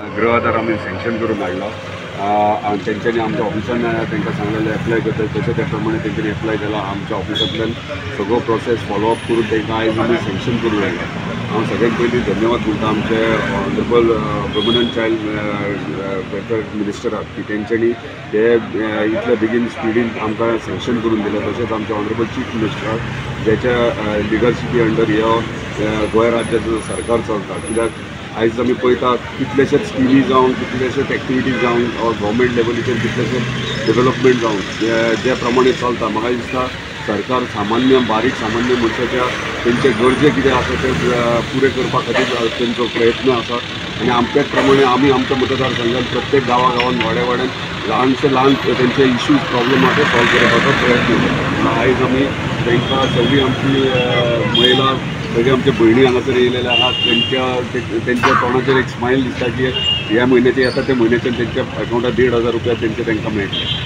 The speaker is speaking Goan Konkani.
गृह आधार आमी सँक्शन करून हाडलो आनी तेंच्यांनी आमच्या ऑफिसान तांकां सांगलेलें एप्लाय करता तशें त्या प्रमाणे तेंच्यांनी एप्लाय केला. आमच्या ऑफिसांतल्यान सगळो प्रोसेस फॉलोअप करून तांकां आयज आमी सँक्शन करून हाडला. हांव सगळ्यात पयलीं धन्यवाद म्हणटा आमचे honourable woman and child welfare मिनिस्टराक की तेंच्यांनी हे इतले बेगीन स्पिडीन आमकां सँक्शन करून दिलें. तशेंच आमचे ऑनरेबल चीफ मिनिस्टराक ज्याच्या लिडरशिपी अंडर ह्यो गोंय राज्याचो सरकार चलता. कित्याक आयज आमी पळयता कितलेशेच स्किमी जावं, कितलेशेच एक्टिविटीज जावं, गव्हर्मेंट लेवलीचेर कितलेशेच डेवलपमेंट जावं जे प्रमाणे चलता, म्हाका दिसता सरकार सामान्य बारीक सामान्य मनशाच्या तेंचे गरजे कितें आसा ते पुरे करपा खातीर तेंचो प्रयत्न आसा. आनी आमच्याच प्रमाणे आमी आमच्या मतदारसंघात प्रत्येक गांवा गांवान वाड्या वाड्यान ल्हानशे ल्हान तेंचे इश्यूज प्रॉब्लम आसा ते सॉल्व करपाचो प्रयत्न करता. आयज आमी तांकां सगळीं आमची महिला सगळे आमचे भयणी हांगासर येयलेले आहात, तेंच्या तेंच्या तोंडाचेर एक स्मायल दिसता की ह्या म्हयन्याचे येता त्या म्हयन्याच्यान तेंच्या अकावंटार 1500 रुपया तेंचे तांकां मेळटले.